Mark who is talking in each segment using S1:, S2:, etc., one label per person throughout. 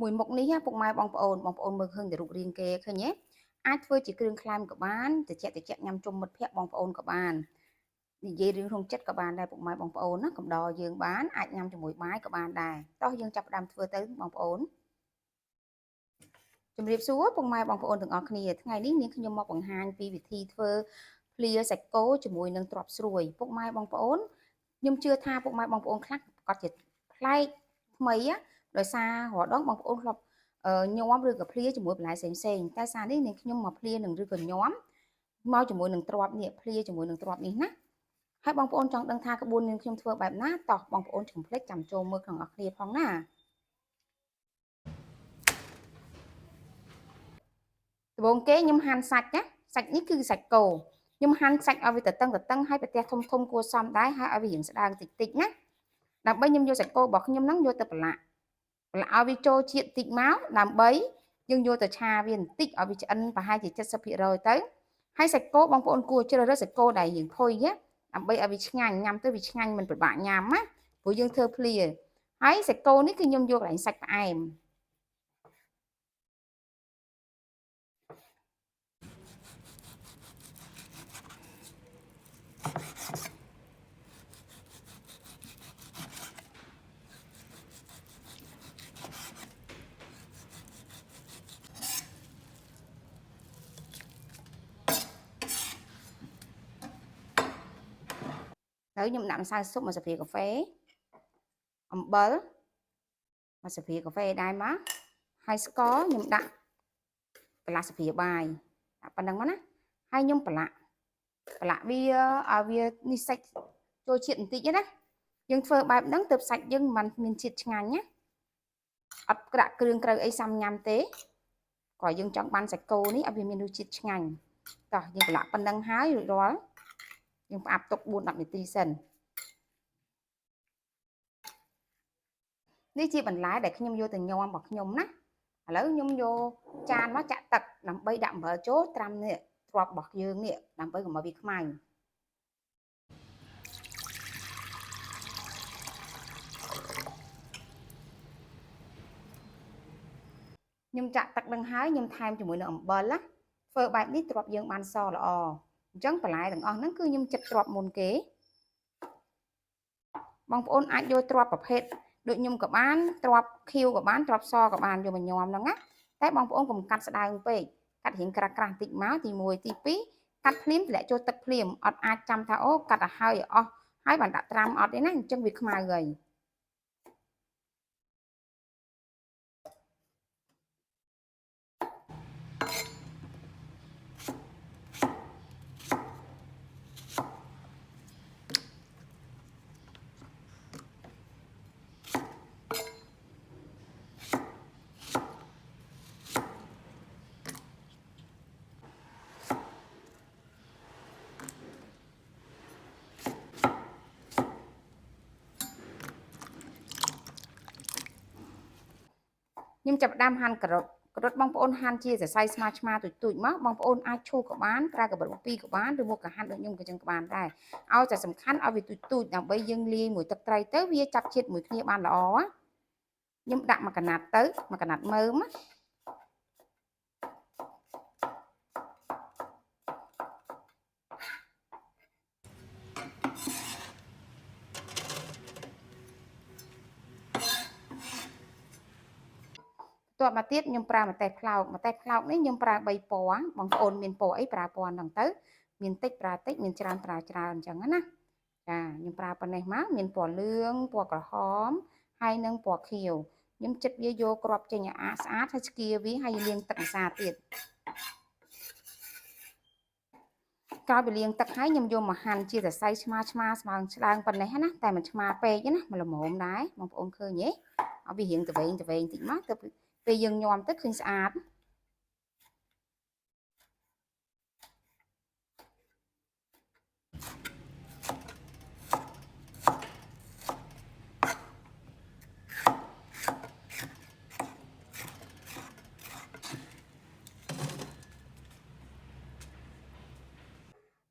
S1: មួយមុខនេះពុកម៉ែបងប្អូនបងប្អូនមើលឃើញតែរូបរាងគេឃើញទេអាចធ្វើជាគ្រឿងក្លែមក៏បានតិចតិចញ៉ាំជុំមិត្តភ័ក្តិបងប្អូនក៏បាននិយាយរឿងក្នុងចិត្តក៏បានដែរពុកម៉ែបងប្អូនណាកំដរយើងបានអាចញ៉ាំជាមួយបាយក៏បានដែរតោះយើងចាប់ផ្ដើមធ្វើទៅបងប្អូនជំរាបសួរពុកម៉ែបងប្អូនទាំងអស់គ្នាថ្ងៃនេះនាងខ្ញុំមកបង្ហាញពីវិធីធ្វើភ្លាសាច់គោជាមួយនឹងទ្រាប់ស្រួយពុកម៉ែបងប្អូនខ្ញុំជឿថាពុកម៉ែបងប្អូនខ្លះគាត់ជាប្លែកថ្មីដោយសាររាល់ដងបងប្អូនធ្លាប់ញោមឬក៏ភ្លាជាមួយបន្លែផ្សេងៗតែសារនេះនាងខ្ញុំមកភ្លានឹងឬក៏ញោមមកជាមួយនឹងទ្រាប់នេះភ្លាជាមួយនឹងទ្រាប់នេះណាហើយបងប្អូនចង់ដឹងថាក្បួននាងខ្ញុំធ្វើបែបណាតោះបងប្អូនកុំភ្លេចចាំចូលមើលក្នុងអស់គ្នាផងណាដំបូងគេខ្ញុំហាន់សាច់ណាសាច់នេះគឺសាច់គោខ្ញុំហាន់សាច់ឲ្យវាតឹងតឹងហើយប្រទេសធំធំគួរសមដែរហើយឲ្យវារៀងស្ដើងតិចតិចណាដើម្បីខ្ញុំយកសាច់គោរបស់ខ្ញុំហ្នឹងយកទៅប្រឡាក់ប្រឡាក់ឲ្យវាចូលជាតិតិចមកដើម្បីយើងយកទៅឆាវាបន្តិចឲ្យវាឆ្អិនប្រហែលជា70%ទៅហើយសាច់គោបងប្អូនគួរជ្រើសរើសសាច់គោដែលរៀងផុយណាដើម្បីឲ្យវាឆ្ងាញ់ញ៉ាំទៅវាឆ្ងាញ់មិនពិបាកញ៉ាំណាព្រោះយើងធ្វើភ្លាហើយសាច់គោនេះគឺខ្ញុំយកកន្លែងសាច់ផ្អែមហើយខ្ញុំដាក់ម្សៅស៊ុបមួយស្លាបព្រាកាហ្វេអំបិលមួយស្លាបព្រាកាហ្វេដែរមកហើយស្ករខ្ញុំដាក់កន្លះស្លាបព្រាបាយដាក់ប៉ុណ្្នឹងមកណាហើយខ្ញុំប្រឡាក់វាឲ្យវានេះសាច់ចូលជាតិបន្តិចណាយើងធ្វើបែបហ្នឹងទើបសាច់យើងមិនមានជាតិឆ្ងាញ់ណាអត់ក្រាក់គ្រឿងក្រៅអីសាំញ៉ាំទេក៏យើងចង់បានសាច់គោនេះឲ្យវាមានរសជាតិឆ្ងាញ់តោះយើងប្រឡាក់ប៉ុណ្្នឹងហើយរួចរាល់យើងផ្អាប់ទុក4-10នាទីសិននេះជាបន្លែដែលខ្ញុំយកទៅញ៉ាំរបស់ខ្ញុំណាឥឡូវខ្ញុំយកចានមកចាក់ទឹកដើម្បីដាក់អំបិលចូលត្រាំនេះទ្រាប់របស់យើងនេះដើម្បីកុំឲ្យវាខ្មៅខ្ញុំចាក់ទឹកនឹងហើយខ្ញុំថែមជាមួយនឹងអំបិលណាធ្វើបែបនេះទ្រាប់យើងបានសល្អអញ្ចឹងបន្លែទាំងអស់ហ្នឹងគឺខ្ញុំចិត្តទ្រាប់មុនគេបងប្អូនអាចយកទ្រាប់ប្រភេទដូចខ្ញុំក៏បានទ្រាប់ខៀវក៏បានទ្រាប់សក៏បានយកមកញ៉ាំហ្នឹងណាតែបងប្អូនកុំកាត់ស្ដើងពេកកាត់រៀងក្រាស់ៗបន្តិចមកទី1ទី2កាត់ភ្លាមតម្លាក់ចូលទឹកភ្លាមអត់អាចចាំថាអូកាត់ឲ្យហើយអស់ហើយបានដាក់ត្រាំអត់ទេណាអញ្ចឹងវាខ្មៅហើយខ្ញុំចាប់ផ្ដើមហាន់ការ៉ុតការ៉ុតបងប្អូនហាន់ជាសរសៃស្មាឆ្មាទូចទូចមកបងប្អូនអាចឈូសក៏បានប្រើកាបិតពីរក៏បានឬមកក៏ហាន់ដូចខ្ញុំក៏ចឹងក៏បានដែរឲ្យតែសំខាន់ឲ្យវាទូចទូចដើម្បីយើងលាយមួយទឹកត្រីទៅវាចាប់ជាតិមួយគ្នាបានល្អខ្ញុំដាក់មួយកណាត់ទៅមួយកណាត់មើមណាតបមកទៀតខ្ញុំប្រើម្ទេសផ្លោកម្ទេសផ្លោកនេះខ្ញុំប្រើ3ពណ៌បងប្អូនមានពណ៌អីប្រើពណ៌ហ្នឹងទៅមានតិចប្រើតិចមានច្រើនប្រើច្រើនអញ្ចឹងណាចាខ្ញុំប្រើប៉ុណ្ណេះមកមានពណ៌លឿងពណ៌ក្រហមហើយនិងពណ៌ខៀវខ្ញុំចិត្តវាយកគ្រាប់ចេញឲ្យអាស្អាតហើយស្គៀវាហើយលាងទឹកម្សាទៀតក្រោយពីលាងទឹកហើយខ្ញុំយកមកហាន់ជាសរសៃឆ្មាឆ្មាស្មើឆ្ដើងប៉ុណ្ណេះណាតែមិនឆ្មាពេកណាមកល្មមដែរបងប្អូនឃើញទេឲ្យវារៀងតវែងតវែងតិចមកទៅពេលយើងញ៉ាំទៅឃើញស្អាត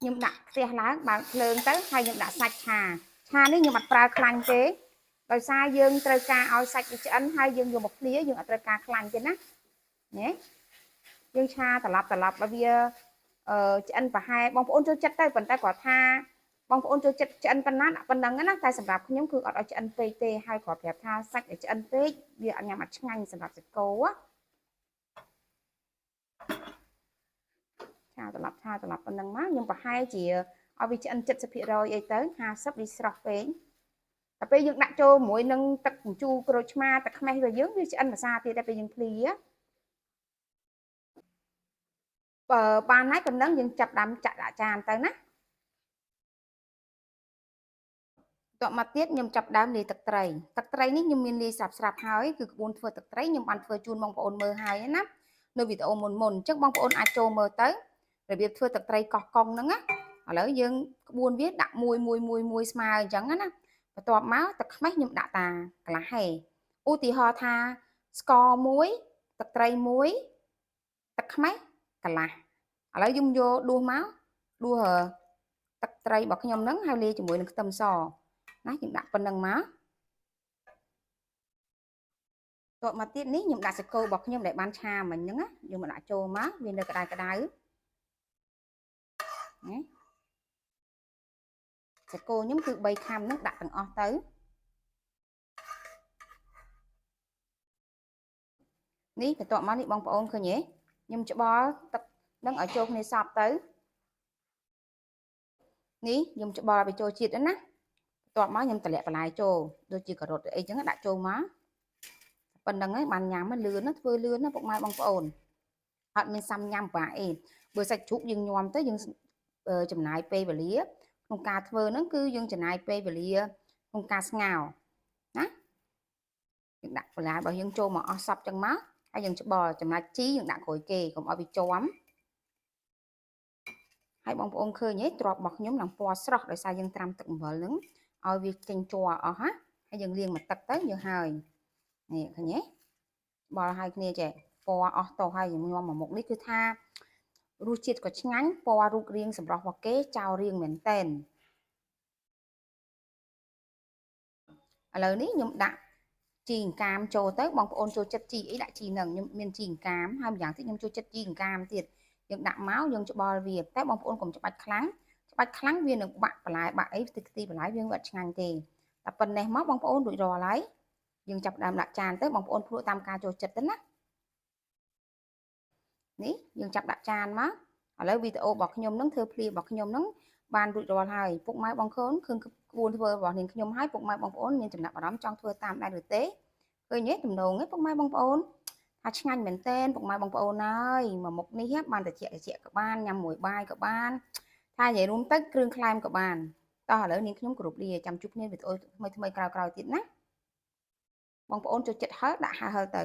S1: ខ្ញុំដាក់ខ្ទះឡើងបើកភ្លើងទៅហើយខ្ញុំដាក់សាច់ឆាឆានេះខ្ញុំអត់ប្រើខ្លាញ់ទេ ដោយសារយើងត្រូវការឲ្យសាច់វាឆ្អិនហើយយើងយកមកភ្លាយើងអត់ត្រូវការខ្លាញ់ទេណាញ៉េយើងឆាត្រឡប់ត្រឡប់ឲ្យវាអឺឆ្អិនប្រហែលបងប្អូនចូលចិត្តទៅប៉ុន្តែគាត់ថាបងប្អូនចូលចិត្តឆ្អិនប៉ុណ្ណាដាក់ប៉ុណ្ណឹងណាតែសម្រាប់ខ្ញុំគឺអត់ឲ្យឆ្អិនពេកទេហើយគាត់ប្រាប់ថាសាច់ឲ្យឆ្អិនពេកវាអត់ញ៉ាំអត់ឆ្ងាញ់សម្រាប់សាច់គោឆាត្រឡប់ឆាត្រឡប់ប៉ុណ្ណឹងមកខ្ញុំប្រហែលជាឲ្យវាឆ្អិន70%អីទៅ50វាស្រស់ពេកតែពេលយើងដាក់ចូលជាមួយនឹងទឹកជូរក្រូចឆ្មាទឹកខ្មេះរបស់យើងវាឆ្អិនភាសាទៀតតែពេលយើងភ្លាបើបានហើយប៉ុណ្ណឹងយើងចាប់ដាំចាក់ដាក់ចានទៅណាតមកទៀតខ្ញុំចាប់ដើមលាយទឹកត្រីទឹកត្រីនេះខ្ញុំមានលាយស្រាប់ស្រាប់ហើយគឺក្បួនធ្វើទឹកត្រីខ្ញុំបានធ្វើជូនបងប្អូនមើលហើយណានៅវីដេអូមុនមុនអញ្ចឹងបងប្អូនអាចចូលមើលទៅរបៀបធ្វើទឹកត្រីកោះកុងហ្នឹងណាឥឡូវយើងក្បួនវាដាក់មួយមួយមួយមួយស្មើអញ្ចឹងណាបន្ទាប់មកទឹកខ្មេះខ្ញុំដាក់តាកន្លះហេឧទាហរណ៍ថាស្ករមួយទឹកត្រីមួយទឹកខ្មេះកន្លះឥឡូវខ្ញុំយកដួសមកដួសទឹកត្រីរបស់ខ្ញុំហ្នឹងហើយលាយជាមួយនឹងខ្ទឹមសណាយើងដាក់ប៉ុណ្្នឹងមកតមកទៀតនេះខ្ញុំដាក់សាច់គោរបស់ខ្ញុំដែលបានឆាមិញហ្នឹងណាយើងមកដាក់ចូលមកវានៅក្តៅក្តៅណាសាច់គោខ្ញុំគឺ3ខាំហ្នឹងដាក់ទាំងអស់ទៅនេះបន្ទាប់មកនេះបងប្អូនឃើញទេខ្ញុំច្បល់ទឹកនឹងឲ្យចូលគ្នាសព្វទៅនេះខ្ញុំច្បល់ឲ្យចូលជាតិណាបន្ទាប់មកខ្ញុំតម្លាក់បន្លែចូលដូចជាការ៉ុតអីចឹងដាក់ចូលមកប៉ុណ្្នឹងហើយបានញ៉ាំលឿនណាធ្វើលឿនណាពុកម៉ែបងប្អូនអត់មានសាំញ៉ាំបាក់អីបើសាច់ជ្រូកយើងញ៉ាំទៅយើងចំណាយពេលវេលាក្នុងការធ្វើហ្នឹងគឺយើងចំណាយពេលវេលាក្នុងការស្ងោរណាយើងដាក់បន្លែរបស់យើងចូលមកអស់សព្វចឹងមកហើយយើងច្បល់ចំណែកជីយើងដាក់ក្រោយគេកុំឲ្យវាជាំហើយបងប្អូនឃើញទេទ្របរបស់ខ្ញុំនឹងពណ៌ស្រស់ដោយសារយើងត្រាំទឹកអំបិលហ្នឹងឲ្យវាចេញជ័រអស់ណាហើយយើងលាងមួយទឹកទៅយើងហើយនេះឃើញទេច្បល់ហើយគ្នាចេះពណ៌អស់តោះហើយខ្ញុំញ៉ាំមួយមុខនេះគឺថារសជាតិក៏ឆ្ងាញ់ពណ៌រូបរាងសម្រស់របស់គេចោលរាងមែនតែនឥឡូវនេះខ្ញុំដាក់ជីអង្កាមចូលទៅបងប្អូនចូលចិត្តជីអីដាក់ជីហ្នឹងខ្ញុំមានជីអង្កាមហើយម្យ៉ាងទៀតខ្ញុំចូលចិត្តជីអង្កាមទៀតយើងដាក់មកយើងច្បល់វាតែបងប្អូនកុំច្បាច់ខ្លាំងច្បាច់ខ្លាំងវានឹងបាក់បន្លែបាក់អីខ្ទេចខ្ទីបន្លែវាអត់ឆ្ងាញ់ទេតែប៉ុណ្ណេះមកបងប្អូនរួចរាល់ហើយយើងចាប់ដើមដាក់ចានទៅបងប្អូនភ្លក់តាមការចូលចិត្តទៅណានេះយើងចាប់ដាក់ចានមកឥឡូវវីដេអូរបស់ខ្ញុំនឹងធ្វើភ្លារបស់ខ្ញុំនឹងបានរួចរាល់ហើយពុកម៉ែបងប្អូនឃើញក្បួនធ្វើរបស់នាងខ្ញុំហើយពុកម៉ែបងប្អូនមានចំណាប់អារម្មណ៍ចង់ធ្វើតាមដែរឬទេឃើញទេទំនងទេពុកម៉ែបងប្អូនថាឆ្ងាញ់មែនតែនពុកម៉ែបងប្អូនហើយមួយមុខនេះបានតិចតិចក៏បានញ៉ាំមួយបាយក៏បានថានិយាយរួមទៅគ្រឿងក្លែមក៏បានតោះឥឡូវនាងខ្ញុំគោរពលាចាំជួបគ្នាវីដេអូថ្មីៗក្រោយៗទៀតណាបងប្អូនចូលចិត្តហឹរដាក់ហឹរទៅ